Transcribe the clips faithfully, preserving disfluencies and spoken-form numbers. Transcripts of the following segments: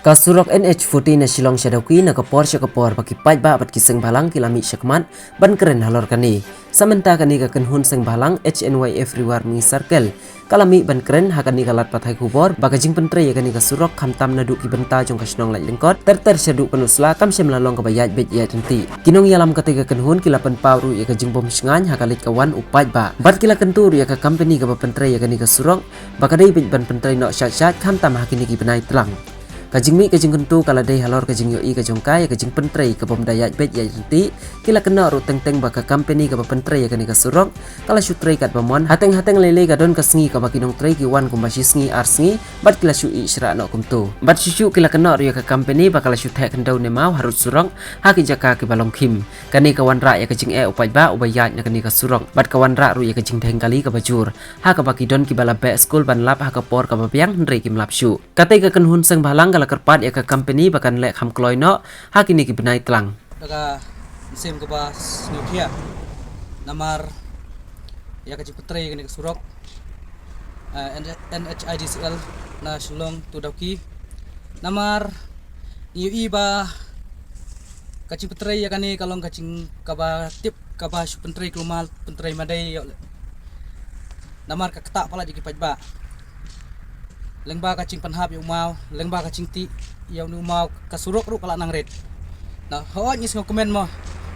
Ka surok N H fourteen na Shillong sha Dawki na ka por sha ka por ba ki paidbah bad ki seng bhalang ki la mih shakhmat ban kren halor kane. Sa mynta kane ka kynhun seng bhalang H N Y F Ri War Mih Circle ka la mih ban kren ha kane ka lad pathai khubor ba ka jingpyntrei ïa kane ka surok khamtam naduh ki bynta jong ka shnong Laitlyngkot ter ter shaduh Pynursla kam shym la long kaba ïaid beit ïaid ryntih. Ki nongïalam kata ka kynhun ki la pynpaw ruh ïa ka jingbym shngaiñ ha ka leit ka wan u paidbah bad ki la kyntu ruh ïa ka company kaba pyntrei ïa kane ka surok ba ka dei beit ban pyntrei noh shait shait khamtam ha kine ki bnai tlang. Ka jingmih ka jingkyntu ka la dei halor ka jingïohi ka jong ka ïa ka jingpyntrei kabym da ïaid beit ïaid ryntih. Ki la kynnoh ruh teng teng ba ka company kaba pyntrei ïa kane ka surok ka la shu trei katba mon, hateng hateng lei lei ka don ka sngi kaba ki nongtrei ki wan kumba shi sngi ar sngi bad ki la shu ïeh shrah noh kumto. Bad shuh shuh ki la kynnoh ruh ïa ka company ba ka la shu theh khyndew ne maw harud surok ha ki jaka kiba long khim. Kane ka wanrah ïa ka jingeh u paidbah uba ïaid na kane ka surok bad ka wanrah ruh ïa ka jingdheng kali kaba jur ha kaba ki don kiba la beh skul ban lap ha ka por kaba biang hynrei kim lap shuh. Katei ka kynhun seng bhalang ka la kyrpad ïa ka company ba kan leh kham kloi noh ha kine ki bnai tlang. Da ka mynsiem kaba sngewkhia namar ïa ka jingpyntrei ïa kane ka surok, eh, N-, N H I D C L na Shillong to Dawki. Namar ngi ïohi ba ka jingpyntrei ïa kane ka long ka jing kaba tip kaba shu pyntrei kulmar pyntrei madei ïoh leh. Namar ka ktah palat ïa ki paidbah. Lyngba ka jingpynhap ïa u maw, lyngba ka jingtih ïa u maw, ka surok ruh ka la nang rit. Na hooid ngi sngew kmen mo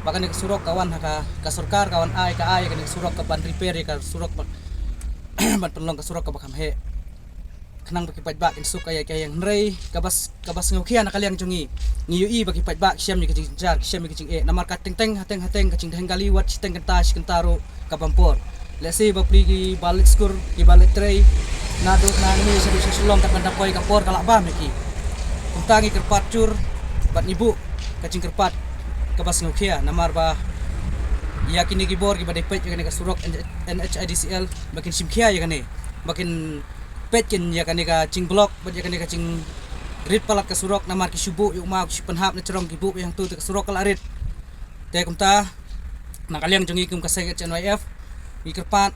ba kane ka surok ka wan ha ka, ka sorkar ka wan ai, ka ai kane ka surok ka ban repair ïa ka surok ban, ban pynlong ka surok kaba kham heh. Khnang ba ki paidbah kin suk ïa ka ïeng hynrei kaba s-, kaba sngewkhia na ka liang jong ngi. Ngi ïohi ba ki paidbah ki shem ïa ka jingjynjar, ki shem ïa ka jingeh. Namar ka teng teng hateng hateng ka jingdheng kali wat shiteng kynta shi kynta ruh ka bam por. Lehse ba pli ki ba leit skur, ki ba leit trei naduh nangne shaduh sha Shillong kat ban da poi ka por ka la bam ïa ki. Kumta ngi kyrpad jur bad ngi buh ka jingkyrpad kaba sngewkhia namar ba ïa kine ki bor kiba dei peit ïa kane ka surok N-, N H I D C L ba kin shim khia ïa kane, ba kin peit kin ïa kane ka jingblock bad ïa kane ka jingrit palat ka surok namar ki shu buh ïa u maw, ki shu pynhap na jrong, ki buh ïa hangto te ka surok ka la rit. Te kumta na ka liang jong ngi kum ka seng H N Y F ngi kyrpad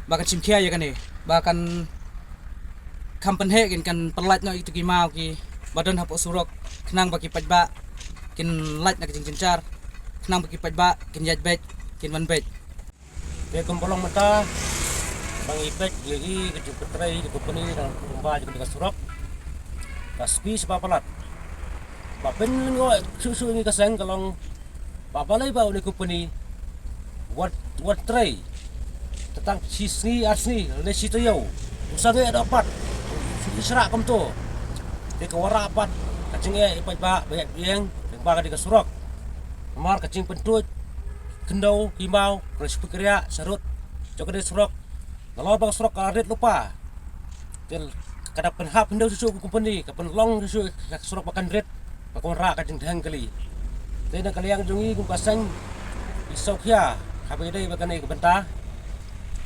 ba kan shim khia ïa kane, ba kan kham pynheh kin kan pynlait noh ïa kito ki maw kiba don hapoh surok khnang ba ki paidbah kin lait na ka jingjynjar, khnang ba ki paidbah kin ïaid beit, kin wan beit. Te kum ba long mynta ba ngi peit ïa ka jingpyntrei ka company na kumba jong ka surok. Ka sngewsih ba palat ba pynlyngngoh shuh shuh ngi ka seng ka long ba balei ba une company wat, wat trei tang shi sngi ar sngi lane shi taïew. U sangeh da pat shu ïeh shrah kumto. Te ka wanrah pat ka jingeh ïa paidbah ba ïaid ba ïeng lyngba kane ka surok. Namar ka jingpyntuid khyndew ki maw ka la shu pyrkhat sharud jong kane ka surok. Nalor ba ka surok ka rit lypa, te ka da pynhap khyndew shuh shuh ka company, ka pynlong shuh shuh ka surok ba kan rit, ba ka wanrah ka jingdheng kali. Te na ka liang jong ngi kum ka seng ngi sngewkhia haba ïadei bad kane ka bynta.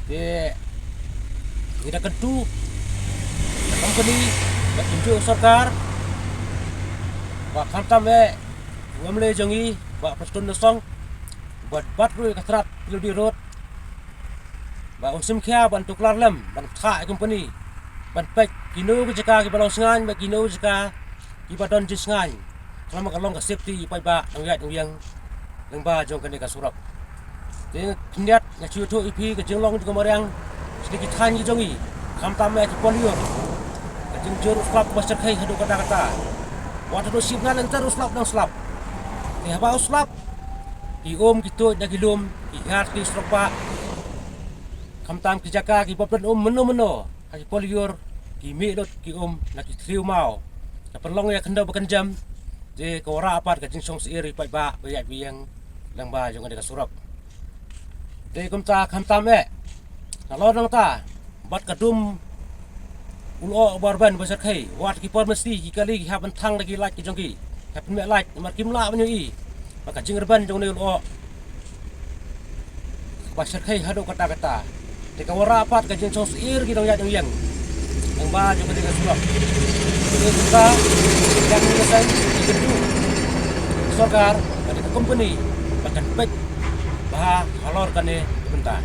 Te ngi da kyntu ka company, da kyntu sorkar ba khamtam eh u M L A jong ngi Bah Prestone Tynsong, bad, bad ruh ka tnat P W D Road, ba un shim khia ban tuklar lem ban thah ïa company ban peit kino ki jaka kiba long shngaiñ bad kino ki jaka kiba don jingshngaiñ. Khlem ka long ka safety ïa paidbah nongïaid nongïeng lyngba jong kane ka surok. Te khyndiat nga shu ïathuh ïa phi ka jinglong jong ka mariang sha ki thaiñ ki jong ngi, khamtam eh ki por lyiur, ka jingjur u slap ba shyrkhei haduh katta katta. Wat haduh shipnga lynter u slap dang slap. Te haba u slap ki um ki tuid na ki lum, ki hiar ki surok bah, khamtam ki jaka kiba don um mynno mynno ha ki por lyiur, ki mih lut ki um na ki thliew maw. Ka pynlong ïa khyndew ba kynjem. Te ka wanrah pat ka jingsngewsih ïa paidbah ba ïaid ba ïeng lyngba jong kane ka surok. Te kumta khamtam eh nalor nangta bad ka dum u lyoh uba rben ba shyrkhei, wat ki por masi ki kali ki hap ban thang da ki light ki jong ki, hap ban meh light namar kim lah ban ïohi ba ka jingrben jong une u lyoh ba shyrkhei haduh katta katta. Te ka wanrah pat ka jingsngewsih ïa ki nongïaid nongïeng lyngba jong kane ka surok. Te kumta ka seng ka kyntu sorkar bad ka company ba kan peit bha halor kane ka bynta.